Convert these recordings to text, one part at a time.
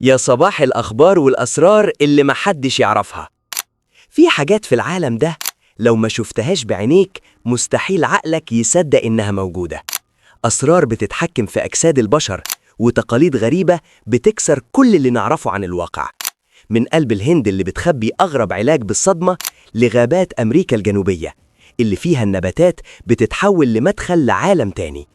يا صباح الأخبار والأسرار اللي محدش يعرفها. في حاجات في العالم ده لو ما شفتهاش بعينيك مستحيل عقلك يصدق إنها موجودة. أسرار بتتحكم في أجساد البشر وتقاليد غريبة بتكسر كل اللي نعرفه عن الواقع. من قلب الهند اللي بتخبي أغرب علاج بالصدمة، لغابات أمريكا الجنوبية اللي فيها النباتات بتتحول لمدخل لعالم تاني.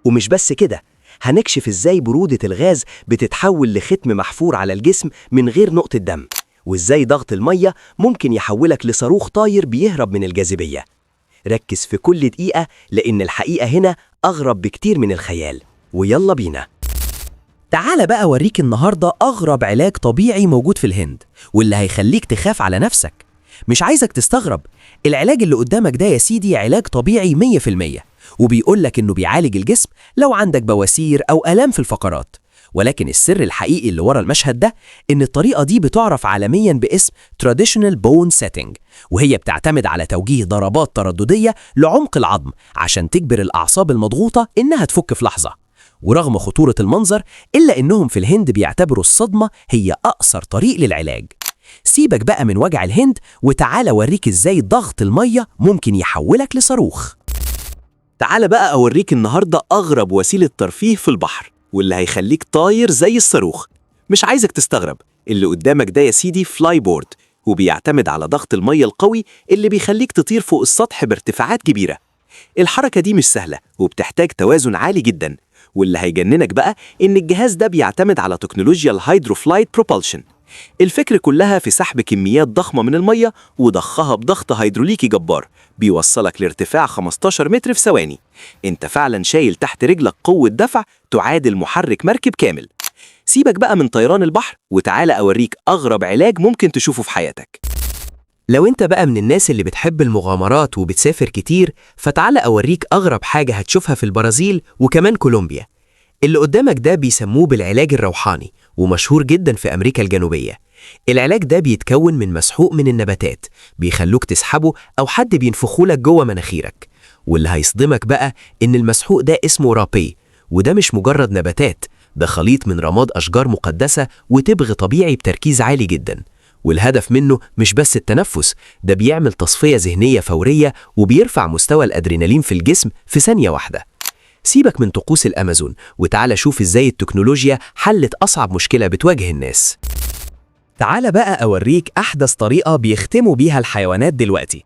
ومش بس كده، هنكشف إزاي برودة الغاز بتتحول لختم محفور على الجسم من غير نقطة دم، وإزاي ضغط المية ممكن يحولك لصاروخ طاير بيهرب من الجاذبية. ركز في كل دقيقة، لأن الحقيقة هنا أغرب بكتير من الخيال. ويلا بينا. تعال بقى أوريك النهاردة أغرب علاج طبيعي موجود في الهند، واللي هيخليك تخاف على نفسك. مش عايزك تستغرب، العلاج اللي قدامك ده يا سيدي علاج طبيعي 100%، وبيقولك إنه بيعالج الجسم لو عندك بواسير أو آلام في الفقرات. ولكن السر الحقيقي اللي ورا المشهد ده إن الطريقة دي بتعرف عالميا باسم Traditional Bone Setting، وهي بتعتمد على توجيه ضربات ترددية لعمق العظم عشان تجبر الأعصاب المضغوطة إنها تفك في لحظة. ورغم خطورة المنظر، إلا إنهم في الهند بيعتبروا الصدمة هي أقصر طريق للعلاج. سيبك بقى من وجع الهند، وتعالى أوريك إزاي ضغط المية ممكن يحولك لصاروخ. تعال بقى أوريك النهاردة أغرب وسيلة ترفيه في البحر، واللي هيخليك طاير زي الصاروخ. مش عايزك تستغرب، اللي قدامك ده يا سيدي flyboard، وبيعتمد على ضغط المية القوي اللي بيخليك تطير فوق السطح بارتفاعات كبيرة. الحركة دي مش سهلة وبتحتاج توازن عالي جدا، واللي هيجننك بقى إن الجهاز ده بيعتمد على تكنولوجيا ال hydroflight propulsion. الفكرة كلها في سحب كميات ضخمة من المية وضخها بضغط هيدروليكي جبار بيوصلك لارتفاع 15 متر في ثواني. انت فعلا شايل تحت رجلك قوة دفع تعادل محرك مركب كامل. سيبك بقى من طيران البحر، وتعالى أوريك أغرب علاج ممكن تشوفه في حياتك. لو انت بقى من الناس اللي بتحب المغامرات وبتسافر كتير، فتعال أوريك أغرب حاجة هتشوفها في البرازيل وكمان كولومبيا. اللي قدامك ده بيسموه بالعلاج الروحاني، ومشهور جدا في أمريكا الجنوبية. العلاج ده بيتكون من مسحوق من النباتات بيخلوك تسحبه أو حد بينفخولك جوه مناخيرك. واللي هيصدمك بقى إن المسحوق ده اسمه رابي، وده مش مجرد نباتات، ده خليط من رماد أشجار مقدسة وتبغ طبيعي بتركيز عالي جدا. والهدف منه مش بس التنفس، ده بيعمل تصفية ذهنية فورية وبيرفع مستوى الأدرينالين في الجسم في ثانية واحدة. سيبك من طقوس الأمازون، وتعالى شوف إزاي التكنولوجيا حلت أصعب مشكلة بتواجه الناس. تعال بقى أوريك أحدث طريقة بيختموا بيها الحيوانات دلوقتي.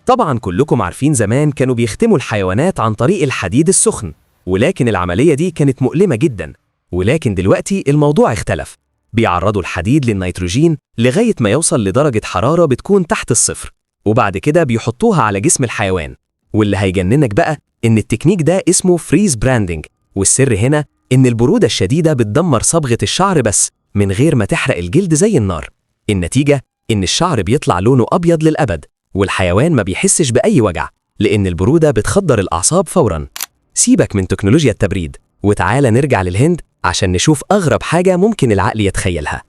طبعا كلكم عارفين زمان كانوا بيختموا الحيوانات عن طريق الحديد السخن، ولكن العملية دي كانت مؤلمة جدا. ولكن دلوقتي الموضوع اختلف، بيعرضوا الحديد للنيتروجين لغاية ما يوصل لدرجة حرارة بتكون تحت الصفر، وبعد كده بيحطوها على جسم الحيوان. واللي هيجننك بقى إن التكنيك ده اسمه freeze branding، والسر هنا إن البرودة الشديدة بتدمر صبغة الشعر بس من غير ما تحرق الجلد زي النار. النتيجة إن الشعر بيطلع لونه أبيض للأبد، والحيوان ما بيحسش بأي وجع، لأن البرودة بتخدر الأعصاب فوراً. سيبك من تكنولوجيا التبريد، وتعالى نرجع للهند عشان نشوف أغرب حاجة ممكن العقل يتخيلها.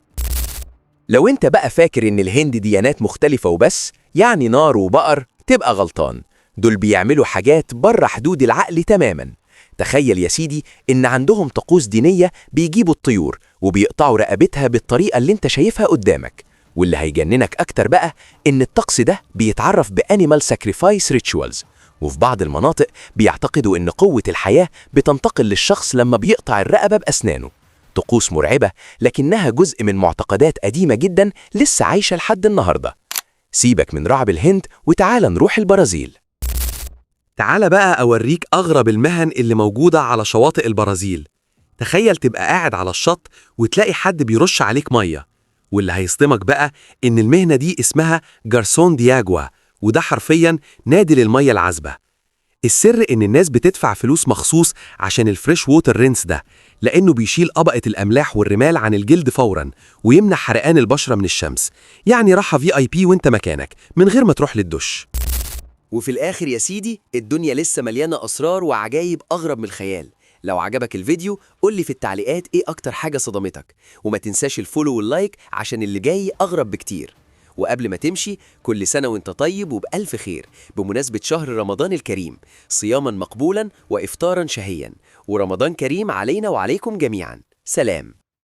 لو انت بقى فاكر ان الهند ديانات مختلفة وبس، يعني نار وبقر، تبقى غلطان. دول بيعملوا حاجات بره حدود العقل تماما. تخيل يا سيدي ان عندهم طقوس دينية بيجيبوا الطيور وبيقطعوا رقبتها بالطريقة اللي انت شايفها قدامك. واللي هيجننك اكتر بقى ان الطقس ده بيتعرف ب animal sacrifice rituals، وفي بعض المناطق بيعتقدوا ان قوة الحياة بتنتقل للشخص لما بيقطع الرقبة بأسنانه. طقوس مرعبة، لكنها جزء من معتقدات قديمة جدا لسه عايشة لحد النهاردة. سيبك من رعب الهند، وتعال نروح البرازيل. تعال بقى أوريك أغرب المهن اللي موجودة على شواطئ البرازيل. تخيل تبقى قاعد على الشط وتلاقي حد بيرش عليك مية. واللي هيصدمك بقى إن المهنة دي اسمها garçom de água، وده حرفياً نادل المية العذبة. السر إن الناس بتدفع فلوس مخصوص عشان ال fresh water rinse ده، لأنه بيشيل طبقة الأملاح والرمال عن الجلد فوراً ويمنع حرقان البشرة من الشمس. يعني راحة VIP وانت مكانك من غير ما تروح للدش. وفي الآخر يا سيدي، الدنيا لسه مليانة أسرار وعجايب أغرب من الخيال. لو عجبك الفيديو، قول لي في التعليقات إيه أكتر حاجة صدمتك، وما تنساش ال follow وال like عشان اللي جاي أغرب بكتير. وقبل ما تمشي، كل سنة وانت طيب وبألف خير بمناسبة شهر رمضان الكريم، صياما مقبولا وإفطارا شهيا، ورمضان كريم علينا وعليكم جميعا. سلام.